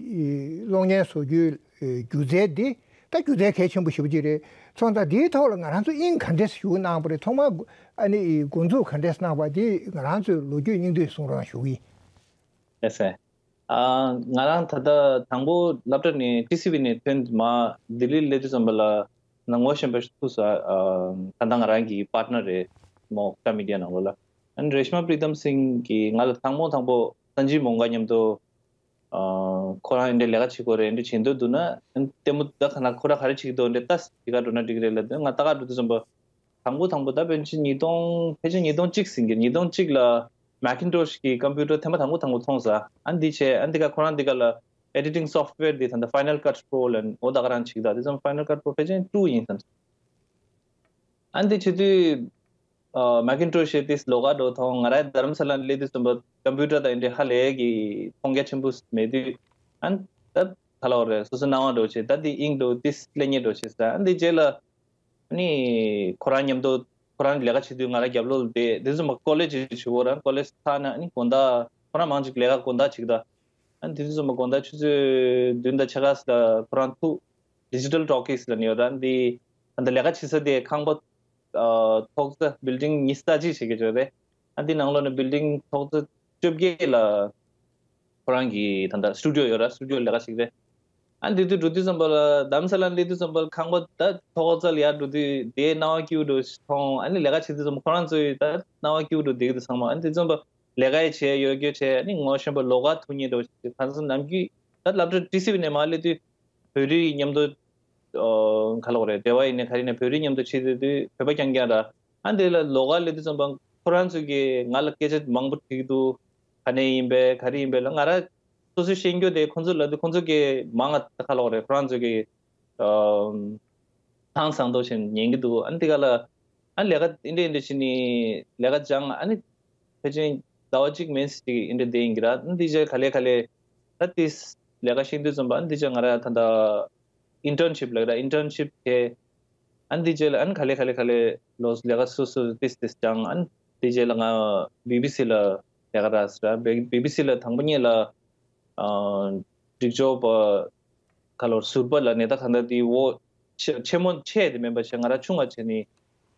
གློག་བརྙན་བཟོ་རྒྱུའི་སྒྱུ་རྩལ་འདི་ད་སྒྱུ་རྩལ་གལ་ཆེན་པོ་ཞེ་པོ་ཅིག་རེད། སོང་ཙང་འདིའི་ཐོག་ལ་ང་རང་ཚོ་དབྱིངས་ག་འདྲས་ཞུགས་གནང་བ་རེད། ཐོག་མར་ཨ་ནི་འགོ་འཛུགས་ག་འདྲས་གནང་བ་འདི་ང་རང་ཚོའི་ལོ་རྒྱུས་སྙིང་བསྡུས་གསུང་རོགས་ཞུ་གི་ཡིན། ལགས་སེ། ཨ། ང་རང་ད་ལྟ་དང་པོ་སློབ་གྲྭ་ནས་ཊི་སི་ཝི་ནས་ཐོན་མ་ལྡི་ལི་སླེབས་དུས་ཙམ་པ་ལ་ང་ངོ་ཤེས་པ་ཞིག་ཐུག་སོང་། ཨ། ད་ལྟ་ང་རང་གི་པཱར་ཊི་ནར་རེད་མོ་ཀྲ་མི་ཌི་ཡ་ནང་ལོགས་ལ། ཨ་ནི་རེཤ་མ་པྲི་ཏམ་སིང་གིས་ང་ལ་དང་པོ་དང་པོ་སན་ཇིབ་མོང་ག་མཉམ་དུ། ཨ། ཁོ་རང་འདྲ་ལས་ཀ་བྱེད་དགོས་རེད། འདྲ་བྱེད་འདོད་འདུག་ན་ལྟད་མོ་ད་ག་ན་ཁོ་རང་ག་རེ་བྱེད་ཀྱི་འདུག་འདྲ་ལྟ་དེ་ག་འགྲོ་ན་འགྲིག་གི་རེད་ལབ་དུས་ང་ལྟ་ག་འགྲོ་དུས་ཙམ་པ། དང་པོ་དང་པོ་ད་ཕལ་ཆེར་ཉིས་སྟོང་ཕལ་ཆེར་ཉིས་སྟོང་གཅིག་ཟིན་གྱི་ཉིས་སྟོང་གཅིག་ལ་མེ་ཀིན་ཊོཤ་གི་ཀམ་པུ་ཊར་ཐེངས་མ་དང་པོ་དང་པོ་མཐོང་ས། ཨ་འདི་བྱས་ཨ་འདི་ག་ཁོ་རང་འདི་ག་ལ་ཨེ་ཌི་ཊིང་སོཕ་ཝེར་འདི་ད་ལྟ་ཕའི་ནལ་ཀཊ་པྲོ་ལབ་འོ་ད་ག་རང་བྱེད་ཀྱི་འདུག་དེ་ཙམ་ཕའི་ནལ་ཀཊ་པྲོ་ཕལ་ཆེར་ཊུ་ཡིན་བསམ། ཨ་འདི་བྱེད་དུས། ཨ། མེ་ཀིན་ཊོཤ་ཡི་ཏིས་ལོགས་ཀ་འགྲོ་ཐོང་ང་རའི་རྡ་རམ་ས་ལ་ནས་སླེབས་དུས་ཙམ་པ་ཀམ་པུ་ཊར་དང་འདི་འདྲ་ཧ་ལས་ཀྱི་མཐོང་རྒྱ་ཆེན་པོ་མེད་དུས། ཨ་ད་ག་ལ་བ་རེད་སོ་སོ་སྣང་བ་འགྲོ་བྱེད་ད་འདི་དབྱིངས་འགྲོ་ཏིས་ལེ་ཉེ་འགྲོ་བྱེད་ས། ཨ་འདི་རྗེས་ལ་ཨ་ནི་ཁོ་རང་མཉམ་དུ་ཁོ་རང་ལས་ཀ་བྱེད་དུས་ང་རང་རྒྱབ་ལོགས་ལ་བསྡད་དེ་ཙམ་པ་ཀོ་ལེ་ཇི་བྱེད་འོ་རང་ཀོ་ལེ་ཇི་ཚར་ན་ཨ་ནི་དགོང་དག་ཁོ་རང་མང་ཅིག་ལས་ཀ་དགོང་དག་བྱེད་ཀྱི་ད། ཨ་ནི་དེ་དུས་ཙམ་པ་དགོང་དག་ཆུ་ཚོད་བདུན་དང་ཕྱེད་ཀ་ཙམ་ལ་ཁོ་རང་ཐུག་ཌི་ཇི་ཊལ་ཊོ་ཀིས་ལབ་ནས་ཡོད་ར་འདི། ཨ་ད་ལས་ཀ་བྱེད་ས་དེ་ཁང་པ་ཨ་ཐོག་ས་བིལ་ཌིང་ཉི་ཤུ་རྩ་གཅིག་བྱེད་ཀྱི་ཡོད་རེད། ཨ་འདི་ནང་ལོགས་ནས་བིལ་ཌིང་ཐོག་ས་བཅོ་བརྒྱད་ལ་ཁོ་རང་གི་ད་ལྟ་སི་ཊུ་ཌི་ཡོ་ཡོད་ར་སི་ཊུ་ཌི་ཡོ་ལས་ཀ་བྱེད་ཀྱི་རེད། ཨ་འདི་དུས་འགྲོ་དུས་ཙམ་པ་ལ་རྡ་རམ་ས་ལ་སླེབས་དུས་ཙམ་པ་ལ་ཁང་པ་ད་ཐོག་ས་ལ་ཡར་འགྲོ་དུས་དེའི་སྣང་བ་སྐྱིད་པོ་འགྲོ་མཐོང་། ཨ་ནི་ལས་ཀ་བྱེད་དུས་ཙམ་པ་ཁོ་རང་ཚོའི་ད་སྣང་བ་སྐྱིད་པོ་འགྲོ་བསྡད་ཀྱི་འདུག་ཚང་མ། ཨ་ནི་དེ་ཙམ་པ། ལས་ཀ་ཡི་བྱས་ཡོད་རྒྱུ་བྱས་ནི་ངོ་ཤེས་པ་ལོགས་ཀ་ཐུག་མཁན་འགྲོ་ཞིག་ཁ་སང་ནམ་རྒྱུན་ད་སློབ་གྲྭ་ཊི་སི་ཝི་ནས་མར་སླེབས་དུས་བོད་རིགས་མཉམ་དུ་ཨོ་ག་ལ་བ་རེད་འབྲེལ་བ་ཡིན་ནའི་ག་རེ་ཡིན་ནའི་བོད་རིགས་མཉམ་དུ་ཕྱིན་དུས་དུས་བོད་པ་རྐྱང་རྐྱང་ར། ཨ་འདི་ལ་ལོགས་ཀ་སླེབས་དུས་ཙམ་པ་ཁོ་རང་ཚོ་གིས་ང་ལ་སྐད་ཆ་མང་པོ་དྲིས་འདུག་ག་ནས་ཡིན་པས་ག་རེ་ཡིན་པས་ལ་ང་ར་སོ་སོའི་ཤེས་རྒྱུ་དེ་ཁོང་ཚོ་ལ་དུས་ཁོང་ཚོ་གིས་མང་ང་ད་ག་ལ་བ་རེད་ཁོ་རང་ཚོ་གིས། ཧང་སང་མདོག་བྱས་ཉན་གྱི་འདུག་ཨ་ནི་དེ་ག་ལ་ཨ་ནི་ལས་ཀ་འདི་འདྲ་འདི་འདྲ་བྱས་ནས་ལས་ཀ་སྦྱངས། ཨ་ནི་ཕལ་ཆེར་ཟླ་བ་གཅིག་མིན་ཅིག་འདི་འདྲ་བསྡད་ཡིན་གྱི་ར། ཨ་ནི་དེ་རྗེས་ག་ལེ་ག་ལེ་ད་དེ་ལས་ཀ་ཤེས་དུས་ཙམ་པ་ཨ་ནི་དེ་རྗེས་ང་ར་ད་ལྟ་ཨིན་ཊརན་ཤིབ་ལབ་ཀྱི་ར། ཨིན་ཊརན་ཤིབ་བྱས། ཨ་ནི་དེ་རྗེས་ལ་ཨ་ནི་ག་ལེ་ག་ལེ་ག་ལེ་ལོ་ལས་ཀ་སོ་སོ་ཏིས་ཏིས་སྦྱངས། ཨ་ནི་དེ་རྗེས་ལ་ང་བི་བི་སི་ལ་ལས་ཀ་རག་སོང་ར། བི་བི་སི་ལ་དང་པོ་ཉིད་ལ། ཨ། སྒྲིག་སྦྱོར་པ་ཁ་ལོར་ཟུར་པ་ལ་ནས་ད་ག་འདྲ་དེ་འོ་ཆེ་ཆེ་མོ་ཆེ་དེ་མིན་པ་བྱས་ང་རང་ཆུང་བ་བྱས་ནས་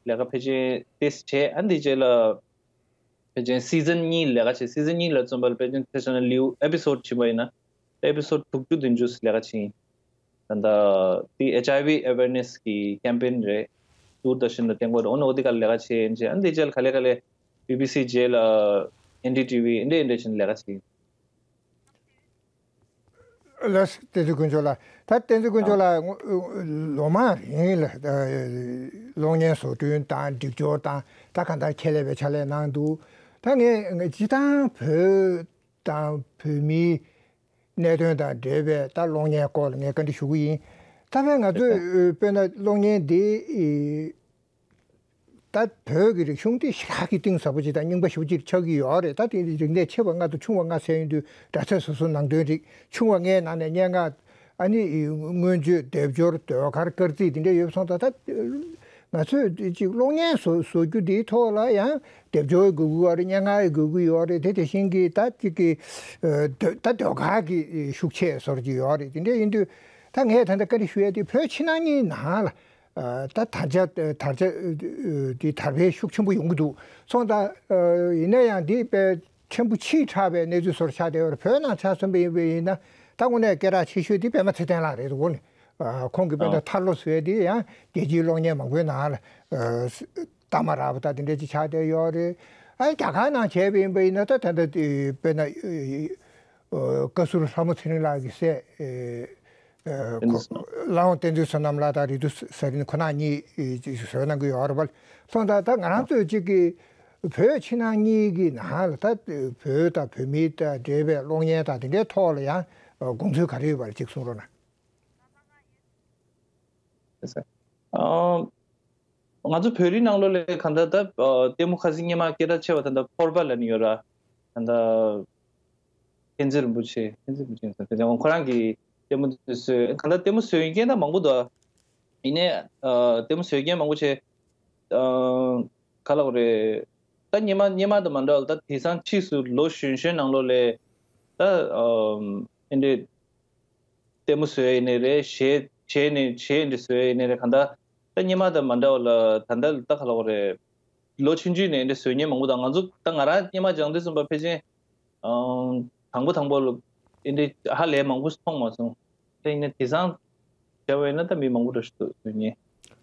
ལས་ཀ་ཕལ་ཆེར་ཏེས་བྱས། ཨ་འདི་རྗེས་ལ་ཕལ་ཆེར་སི་ཛན་གཉིས་ལས་ཀ་བྱས། སི་ཛན་གཉིས་ལ་རྩོམ་པ་ལ་ཕལ་ཆེར་ཐེ་ས་ན་ལིའུ་ཨེ་པི་སོ་ཌི་བྱིན་པ་ཡིན་ན་ཨེ་པི་སོ་ཌི་དྲུག་ཅུ་བདུན་ཅུ་ལས་ཀ་བྱས་ཡིན། ད་ལྟ་དེ་ཨེཆ་ཨའི་ཝི་ཨེ་ཝེར་ནེ་སི་གི་ཀེམ་པེན་རེད། དུར་དར་ཤན་ལ་བརྟེན་དགོས་རེད། འོ་ན་འོ་དེ་ག་ལས་ཀ་བྱས་ཡིན་ཅེ། ཨ་འདི་རྗེས་ལ་ག་ལེ་ག་ལེ་བི་བི་སི་རྗེས་ལ་ཨེན་ཌི་ཊི་ཝི་འདྲ་འདྲ་བྱས་ནས་ལས་ཀ་བྱས་ཡིན། ལགས་བསྟན་འཛིན་དཀོན་མཆོག་ལགས། ད་བསྟན་འཛིན་དཀོན་མཆོག་ལགས་ལོ་མང་རིང་ལ་གློག་བརྙན་བཟོ་སྐྲུན་དང་སྒྲིག་སྦྱོར་དང་ད་གང་ལྟར་ཁྱད་ལས་པའི་ཕྱག་ལས་གནང་འདུག་ད་ངས་སྤྱིར་བཏང་བོད་དང་བོད་མིའི་གནད་དོན་དང་འབྲེལ་བའི་ད་གློག་བརྙན་སྐོར་ལ་ངས་བཀའ་འདྲི་ཞུ་གི་ཡིན། ད་ཕན་ང་ཚོས་དཔེར་ན་གློག་བརྙན་འདི་ད་བོད་ཀྱི་རིག་གཞུང་འདི་ཞེ་དྲག་གི་གཏིང་ཟབ་པོ་ཅིག་དང་རྙིང་པ་ཞེ་པོ་ཅིག་ཆགས་ཀྱི་ཡོད་རེད། ད་དེ་རིག་གནས་ཆེ་བ་ལྔ་དང་ཆུང་བ་ལྔ་ཟེར་ཡོང་དུས་སྒྲ་ཚད་སོ་སོ་ནང་དོན་རིག་ཆུང་བ་ལྔའི་ནང་ནས་སྙན་ངག་ཨ་ནི་མངོན་བརྗོད་སྡེབ་སྦྱོར་ཟློས་གར་སྐར་རྩིས་འདི་འདྲ་ཡོད་སོང་ཙང་ད་ང་ཚོས་ཅིག་གློག་བརྙན་བཟོ་བཟོ་རྒྱུ་འདིའི་ཐོག་ལ་ཡང་སྡེབ་སྦྱོར་དགོས་ཀྱི་ཡོད་རེད། སྙན་ངག་དགོས་ཀྱི་ཡོད་རེད། དེ་དེ་བཞིན་གྱི་ད་ཅིག་གི་ད་ཟློས་གར་གྱི་ཤུགས་ཆེ་བཟོ་རྒྱུ་ཡོད་རེད། དེ་འདྲ་ཡིན་དུས་ད་ངས་ད་ལྟ་བཀའ་འདྲི་ཞུ་ཡས་དེ་བོད་ཕྱི་ནང་གཉིས་ནང་ལ། ད་དར་ཆ་དར་ཆ་དེ་དར་འཕེལ་ཤུགས་ཆེན་པོ་ཡོང་གི་འདུག་སོང་ཙང་། ཡིན་ན་ཡང་འདི་དཔེ་ཕྲན་བུ་ཕྱིས་དྲགས་པའི་གནས་ཚུལ་བཟོ་འདྲ་ཆགས་བསྡད་ཡོད་རེད། བོད་ནང་ཆ་མཚོན་པ་ཡིན་པ་ཡིན་ན་ད་དངོས་གནས་སྐད་གྲགས་ཆེ་ཤོས་དེ་པད་མ་ཚེ་བརྟན་ལགས་རེད་འདུག་ནི། ཁོང་གིས་དཔེར་ན་ཐར་ལོ་བཟོས་དེ་ཡང་རྒྱལ་སྤྱིའི་གློག་བརྙན་མང་པོའི་ནང་ལ་གཏའ་མ་རག་པ་དང་དེ་འདྲ་ཅིག་ཆགས་བསྡད་ཡོད་རེད། ཨ་རྒྱ་གར་ནང་བྱས་པ་ཡིན་པ་ཡིན་ན་ད་ད་ལྟ་དཔེར་ན་བཀའ་ཟུར་ལྷ་མོ་ཚེ་རིང་ལགས་ཀྱི་སྲས། ཨ་ཁོ་བསྟན་འཛིན་བསོད་ནམས། བསྟན་འཛིན་བསོད་ནམས་ལགས་དང་རེ་ཏུ་ཟ་རིན་ཁོ་ན་གཉིས་ཅིག་བཟོས་གནང་གི་ཡོད་རེད་པ། སོང་ཙང་ད་ང་རང་ཚོས་ཅིག་གི་བོད་ཕྱི་ནང་གཉིས་ཀྱི་ནང་ལ་ད་བོད་དང་བོད་མི་དང་འབྲེལ་བའི་གློག་བརྙན་དང་དེ་འདྲའི་ཐོག་ལ་ཡང་དགོངས་ཚུལ་ག་རེ་ཡོད་པ་ཅིག་གསུང་རོགས་གནང་། ཨ། ང་ཚོ་བོད་རིགས་ནང་ལོགས་ལ་གང་ལྟར་ད་ལྟད་མོ་ཁ་སང་སྔོན་མ་སྐད་གྲགས་ཆེ་བ་ད་ལྟ་ཕོར་པ་ལབ་ནི་ཡོད་ར། ད་ལྟ་བསྟན་འཛིན་རིན་པོ་ཆེ། བསྟན་འཛིན་རིན་པོ་ཆེ་ཡིན་ས་དེ་ཁོ་རང་གིས་ལྟད་མོ་དེ་བཟོས། གང་ལྟར་ལྟད་མོ་བཟོ་མཁན་ད་མང་པོ་འདུག་ཡིན་ནའི་ལྟད་མོ་བཟོ་མཁན་མང་པོ་ཆེ་ག་ལབ་དགོས་རེད། ད་སྔོན་མ་སྔོན་མ་དང་མ་འདྲ་བ་ལ། ད་དེང་སང་ཕྱིས་སུ་ལོ་གཞོན་གཞོན་ནང་ལོགས་ལ་ད་ཨམ་ཨེ་འདྲའི་ལྟད་མོ་བཟོ་ཡ་ཡིན་ནའི་རེད། གཞས་གཞས་ནས་གཞས་འདི་བཟོ་ཡ་ཡིན་ནའི་རེད། གང་ལྟར་ད་སྔོན་མ་དང་མ་འདྲ་བ་ལ། ད་ལྟ་ད་ག་ལབ་དགོས་རེད། ལོ་ཆུང་ཆུང་ནས་འདི་བཟོ་མཁན་མང་པོ་དང་། ང་ཚོ་ད་ང་རང་སྔོན་མ་སྦྱང་དུས་ཙམ་པ་ཕལ་ཆེར་ཨང་དང་པོ་དང་པོ་ལ་འདི་འདྲའི་ཧ་ལས་མང་པོ་མཐོང་མ་སོང་། དེ་ཡིན་ན་དེང་སང་བྱས་པ་ཡིན་ན་ད་མི་མང་པོ་འདྲ་ཞིག་འདུག་ཟེར་ཉན།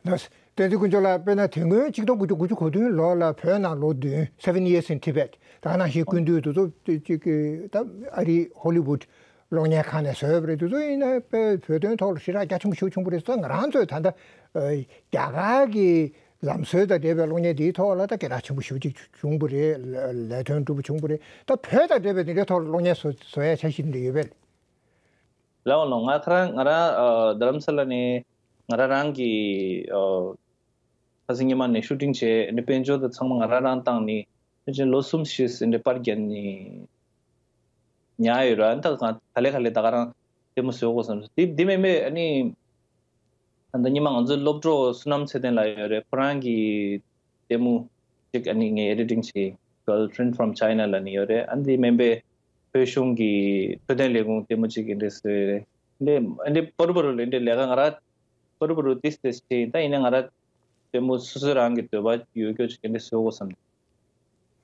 ལགས། བསྟན་འཛིན་དཀོན་མཆོག་ལགས། དཔེར་ན་དེ་སྔོན་ཆིག་སྟོང་དགུ་བརྒྱ་དགུ་བཅུ་གོ་བདུན་ལོ་ལ་བོད་ནང་ལོ་བདུན། Seven Years in Tibet། ད་ག་ནང་བཞིན་སྐུ་མདུན་དེ་ཚོ་ཅིག་གི་ད་ཨ་རིའི་ཧོ་ལི་ཝུད་གློག་བརྙན་ཁང་ནས་བཟོས་པ་རེད། དེ་ཚོ་ཡིན་ན་དཔེ་བོད་དོན་ཐོག་ལ་ཞེ་དྲག་རྒྱ་ཆེན་པོ་ཞེ་པོ་བྱུང་བ་རེད། ད་ང་རང་ཚོས་ད་ལྟ་ཨ་རྒྱ་གར་གྱི་ལམ་སྲོལ་དང་འབྲེལ་བའི་གློག་བརྙན་འདིའི་ཐོག་ལ་ད་སྐད་གྲགས་ཆེན་པོ་ཞེ་པོ་ཅིག་བྱུང་བ་རེད། ལ་ལས་དོན་འགྲུབ་པ་བྱུང་བ་རེད། ད་བོད་དང་འབྲེལ་བའི་འདི་འདྲའི་ཐོག་ལ་གློག་བརྙན་བཟོ་བཟོ་ཡ་འཆར་གཞི་འདི་འདྲ་ཡོད་པས། ལགས་འོང་ལགས། ང་ཁ་རང་ང་རང་ཨ་རྡ་རམ་ས་ལ་ནས་ང་རང་རང་གི་ཨ་ཁ་སང་ཉི་མ་ནས་ཤུ་ཊིང་བྱས། ཨ་ནི་དཔལ་འབྱོར་དང་ཚང་མ་ང་རང་རང་བཏང་ནས། ཕལ་ཆེར་ལོ་གསུམ་བཞི་ཟིན་ཏེ་པར་རྒྱབ་ནས་ཉར་ཡོད་ར། ཨ་ནི་ད་ག་ལེ་ག་ལེ་ད་ག་རང་ལྟད་མོ་བཟོ་དགོས་བསམ་སོང་། དེ་དེ་མིན་པའི་ཨ་ནི་ད་ལྟ་ཉི་མ་ང་ཚོའི་སློབ་གྲོགས་བསོད་ནམས་ཚེ་བརྟན་ལགས་ཡོད་རེད། ཁོ་རང་གི་ལྟད་མོ་གཅིག་ཨ་ནི་ངས་ཨེ་ཌི་ཊིང་བྱས། Girlfriend from China ལབ་ནས་ཡོད་རེད། ཨ་ནི་དེ་མིན་པའི་བོད་གཞུང་གི་འཕྲོད་བསྟེན་ལས་ཁུངས་ལྟད་མོ་གཅིག་ཨེ་འདྲ་བཟོས་ཡོད་རེད། འདི་ཨེ་འདྲ་པོ་རུ་པོ་རུ་ལ་ཨེ་འདྲ་ལས་ཀ་ང་རང་པོ་རུ་པོ་རུ་ཏིས་ཏིས་བྱས་ཡིན། ད་ཡིན་ན་ང་རང་ལྟད་མོ་སོ་སོ་རང་གི་འདོད་པ་ཡོད་རྒྱུ་ཅིག་ཨེ་འདྲ་བཟོ་དགོས་བསམ།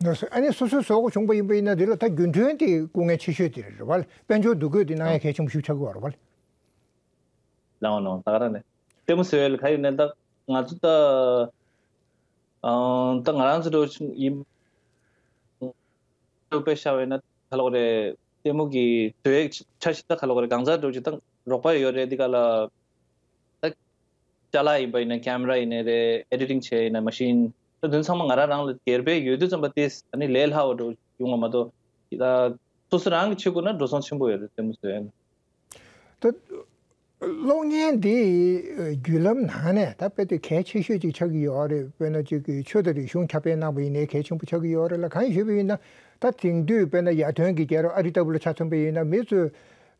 ཨ་ནི་སོ་སོའི་བཟོ་དགོས་བྱུང་པ་ཡིན་པ་ཡིན་ན། འདི་ལ་ད་རྒྱུ་མཚན་དེ་སྐུ་ངལ་ཆེ་ཤོས་དེ་རེད་བ། དཔལ་འབྱོར་འདུ་འགོད་དེ་གནང་ཡ་གལ་ཆེན་པོ་ཞིག་ཆགས་ཀྱི་ཡོད་རེད་བ། ལའོ་ནོ་ད་ག་རང་ནས་ལྟད་མོ་བཟོ་ཡ་ལ་ག་ཡིན་ནའི་ད་ང་ཚོ་ད་ཨང་ད་ང་རང་ཚོ་འདྲ་བོ་ཡིན། དཔེ་བཞག་པ་ཡིན་ན་ག་ལབ་དགོས་རེད། ལྟད་མོ་གི་བཟོ་ཡ་འཆར་གཞི་ད་ག་ལབ་དགོས་རེད། གང་ཟག་འདྲ་བོ་ཅིག་ད་རོགས་པ་ཡོད་རེད། འདི་ག་ལ་ད་ཅ་ལག་ཡིན་པ་ཡིན་ན་ཀེམ་ར་ཡིན་ནའི་རེད། ཨེ་ཌི་ཊིང་བྱས་ཡིན་ན་མ་ཤིན། ད་དོན་ཚང་མ་ང་རང་རང་ལ་སྒེར་པའི་ཡོད་དུས་ཙམ་པ་དེ་ཨ་ནི་ལས་སླ་བ་འདྲ་བོ་ཡོང་བ་མ་གཏོགས། ད་སོ་སོ་རང་གིས་བྱེད་དགོས་ན་འགྲོ་སོང་ཆེན་པོ་ཡོད་རེད། ལྟད་མོ་བཟོ་ཡ་ནི། ད་གློག་བརྙན་འདི་བརྒྱུད་ལམ་ནང་ནས་ད་དཔེ་དེ་གལ་ཆེ་ཤོས་ཅིག་ཆགས་ཀྱི་ཡོད་རེད། དཔེར་ན་ཅིག་གི་ཆོས་དང་རིག་གཞུང་ཁྱབ་སྤེལ་གནང་བ་ཡིན་ནའི་གལ་ཆེན་པོ་ཆགས་ཀྱི་ཡོད་རེད་ལ། གང་ཡིན་ཞུས་པ་ཡིན་ན་ད་དེང་དུས་དཔེར་ན་ཡར་ཐོན་གྱི་རྒྱལ་རབས་ཨ་རི་ལྟ་བུ་ལ་ཆ་མཚོན་པ་ཡིན་ན། མི་ཚོས་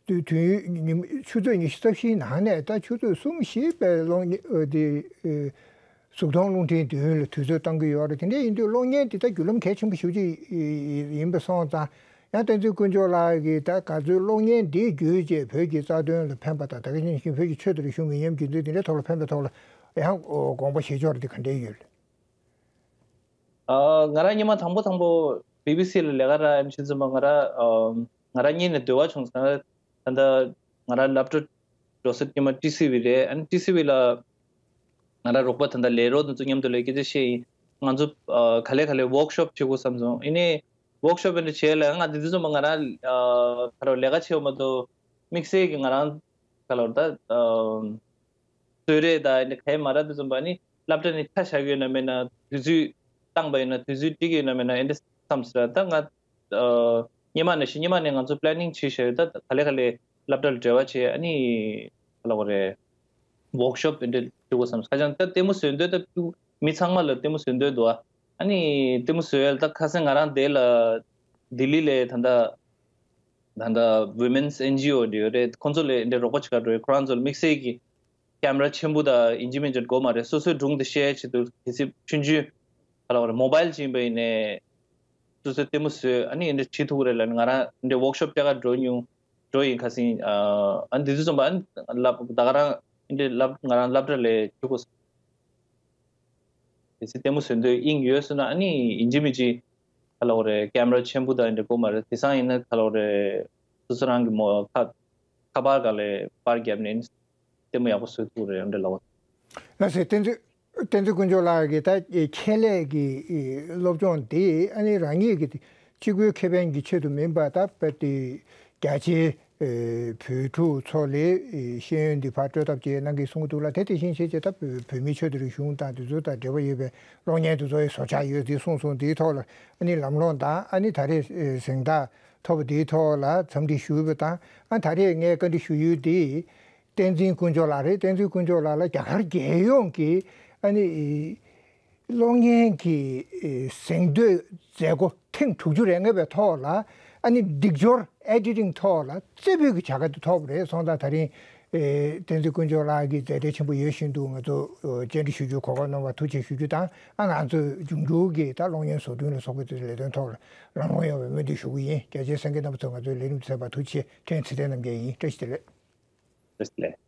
དུས་དུས་ཡུན་ཉིན་ཆུ་ཚོད་ཉི་ཤུ་རྩ་བཞིའི་ནང་ནས་ད་ཆུ་ཚོད་གསུམ་བཞི་པའི་གློག་བརྙན་ཨ་དེ་ཨ་གཟུགས་མཐོང་རླུང་འཕྲིན་མདུན་ལ་དུས་ཚོད་གཏང་གི་ཡོད་རེད། དེ་འདྲ་ཡིན་དུས་གློག་བརྙན་འདི་ད་བརྒྱུད་ལམ་གལ་ཆེན་པོ་ཞེ་པོ་ཅིག་ཡིན་པ་སོང་ཙང་། ཡང་བསྟན་འཛིན་དཀོན་མཆོག་ལགས་ཀྱིས་ད་ག་ཚོད་གློག་བརྙན་འདི་བརྒྱུད་བྱས་བོད་ཀྱི་རྩ་དོན་ལ་ཕན་པ་དང་། ད་ག་ནང་བཞིན་བོད་ཀྱི་ཆོས་དང་རིག་གཞུང་མི་ཉམས་རྒྱུན་འཛིན་དེ་འདྲའི་ཐོག་ལ་ཕན་པའི་ཐོག་ལ་ཡང་དགོངས་པ་བཞེས་ཕྱོགས་འདི་ག་འདྲ་ཡོད། ཨ་ང་རང་སྔོན་མ་དང་པོ་དང་པོ་བི་བི་སི་ལ་ལས་ཀ་རག་ཡ་ཕྱིན་ཙམ་པ་ང་རང་ཨ་ང་རང་གཉིས་ནས་འདོད་པ་བྱུང་སོང་། ད་ལྟ་ང་རང་སློབ་གྲྭ་འགྲོ་ས་སྔོན་མ་ཊི་སི་ཝི་རེད། ཨ་ནི་ཊི་སི་ཝི་ལ་ང་རང་རོགས་པ་ད་ལྟ་ལས་རོགས་དེ་ཚོ་མཉམ་དུ་ལས་སྐད་ཆ་བཤད་ཡིན། ང་ཚོ་ཨ་ག་ལེ་ག་ལེ་ཝོག་ཤོབ་བྱེད་དགོས་བསམ་སོང་། ཡིན་ནའི་ཝོག་ཤོབ་འདི་བྱས་ལ་ང་འདི་དུས་ཙམ་པ་ང་རང་ཨ་ག་རེ་ལས་ཀ་བྱེད་འོ་མ་གཏོགས་དམིགས་བསལ་གྱི་ང་རང་ག་ལབ་ད་ཨ་བཟོ་གྲྭ་དང་འདི་ག་ཡེ་མ་རག་དུས་ཙམ་པ་ནི་སློབ་གྲྭ་ནས་ཆ་བཞག་གི་ཡོད་ན་མེད་ན། དུས་ཚོད་བཏང་པ་ཡིན་ན་དུས་ཚོད་སྒྲིག་གི་ཡོད་ན་མེད་ན། ཨེ་འདྲ་བསམ་ཟེར་ད་ང་ཨ་སྔོན་མ་ནས་ཤི་སྔོན་མ་ནས་ང་ཚོ་པི་ལེ་ནིང་བྱས་བཞག་ཡོད། ད་ག་ལེ་ག་ལེ་སློབ་གྲྭ་ལ་འབྲེལ་བ་བྱས། ཨ་ནི་ག་ལབ་དགོས་རེད། ཝོག་ཤོབ་དེ་འདྲ་བྱེད་དགོས་བསམ། ཁ་སང་ད་ལྟད་མོ་བཟོ་འདོད་ད་མི་ཚང་མ་ལ་ལྟད་མོ་བཟོ་འདོད་འདུག་ཨ། ཨ་ནི་ལྟད་མོ་བཟོ་ཡ་ལ་ད་ཁ་སང་ང་རང་དེ་ལ་ལྡི་ལི་ལ་ད་ལྟ་ད་ལྟ་ཝི་མེན་སི་ཨེན་ཇི་ཨོ་འདྲ་ཡོད་རེད། ཁོང་ཚོ་ལ་འདྲ་རོགས་པ་བྱེད་ག་འགྲོ་ཡོད། ཁོ་རང་ཚོ་ལ་དམིགས་བསལ་གྱི་ཀེམ་ར་ཆེན་པོ་དང་ཡིན་གཅིག་མིན་གཅིག་དགོས་མ་རེད། སོ་སོའི་སྒྲུང་དེ་བཤད་ཆེད་དུ་གལ་སྲིད་ཆུང་ཆུང་ག་ལབ་དགོས་རེད། མོ་བྷལ་ཅིག་ཡིན་པ་ཡིན་ནའི་སོ་སོའི་ལྟད་མོ་བཟོས། ཨ་ནི་འདྲ་བྱེད་ཐུབ་ཀྱི་རེད་ལབ་ནས་ང་རང་འདྲ་ཝོག་ཤོབ་རྒྱག་ག་འགྲོ་མྱོང་འགྲོ་ཡིན། ཁ་སང་ཨ་ཨ་འདི་ཚོ་ཙམ་པ་ཨ་ནི་ལབ་ད་ག་རང་འདྲ་ལབ་ང་རང་སློབ་གྲྭ་ལ་ཆུག་གོ། གལ་སྲིད་ལྟད་མོ་བཟོ་འདོད་དབྱིངས་ཡོད་སོང་ན་ཨ་ནི་ཡིན་གཅིག་མིན་གཅིག་ག་ལབ་དགོས་རེད། ཀེམ་ར་ཆེན་པོ་དང་འདྲ་དགོས་མ་རེད། དེང་སང་ཡིན་ན་ག་ལབ་དགོས་རེད། སོ་སོ་རང་གི་མོ་ཁ་ཁ་པར་སྒང་ལ་པར་བརྒྱབ་ནས་ལྟད་མོ་ཡག་པོ་བཟོ་ཐུབ་རེད་འདྲ་ལབ། ལགས་སོ། བསྟན་འཛིན་བསྟན་འཛིན་དཀོན་མཆོག་ལགས་ཀྱི་ད་ཆེད་ལས་ཀྱི་སློབ་སྦྱོང་འདི་ཨ་ནི་རང་ཉིད་ཀྱི་གཅིག་པུའི་ཁེ་ཕན་གྱི་ཆེད་དུ་མིན་པར། ད་དཔེ་དེ་རྒྱ་ཆེའི་བོད་ཕྲུག་ཚོ་ལ་ཤེས་ཡོན་འདི་ཕར་སྤྲོད་ཐབས་བཅས་གནང་གི་གསུང་གི་འདུག་ལ། དེ་དེ་བཞིན་བྱས་བྱས་ད་བོད་མིའི་ཆོས་དང་རིག་གཞུང་དང་དེ་ཚོ་དང་འབྲེལ་བ་ཡོད་པའི་གློག་བརྙན་དེ་ཚོ་ཡི་བཟོ་འཆར་ཡོད་ཅེས་གསུངས་སོང་། དེའི་ཐོག་ལ་ཨ་ནི་ལམ་ལྷོང་དང་ཨ་ནི་ད་རེས་གཟེངས་རྟགས་ཐོབ་པ་དེའི་ཐོག་ལ་འཚམས་འདྲི་ཞུས་པ་དང་། ཨ་ད་རེས་ངས་བཀའ་འདྲི་ཞུ་ཡུལ་དེ། བསྟན་འཛིན་དཀོན་མཆོག་ལགས་རེད། བསྟན་འཛིན་དཀོན་མཆོག་ལགས་ལ་རྒྱ་གར་རྒྱལ་ཡོངས་ཀྱི་ཨ་ནི་གློག་བརྙན་གྱི་གཟེངས་བསྟོད་མཛད་སྒོ་ཐེངས་དྲུག་ཅུ་རེ་ལྔ་པའི་ཐོག་ལ་ཨ་ནི་སྒྲིག་སྦྱོར་ཨེ་ཌི་ཊིང་ཐོག་ལ་རྩེ་ཕུད་ཀྱི་བྱ་དགའ་དེ་ཐོབ་པ་རེད། སོང་ཙང་ད་རིང་ བསྟན་འཛིན་དཀོན་མཆོག་ལགས་ཀྱི་མཛད་བྲེལ་ཆེན་པོ་ཡོད་བཞིན་དུ་ང་ཚོ་བཅར་འདྲི་ཞུ་རྒྱུའི་གོ་སྐབས་གནང་བར་ཐུགས་རྗེ་ཆེ་ཞུ་རྒྱུ་དང་། ཨ་ང་ཚོས་འབྱུང་འགྱུར་གྱི་ད་གློག་བརྙན་བཟོ་སྐྲུན་ལ་སོགས་པའི་དེ་ལས་དོན་ཐོག་ལ་རང་དབང་ཡོད་པའི་སྨོན་འདུན་ཞུ་གི་ཡིན། རྒྱ་ཆེའི་གསན་མཁན་རྣམ་པ་ཚོ་ང་ཚོའི་ལས་རིམ་གསན་པར་ཐུགས་རྗེ་ཆེ། ཁྲེན་ཚེ་བརྟན་རྣམ་རྒྱལ་ཡིན། བཀྲ་ཤིས་བདེ་ལེགས། བཀྲ་ཤིས་བདེ་ལེགས།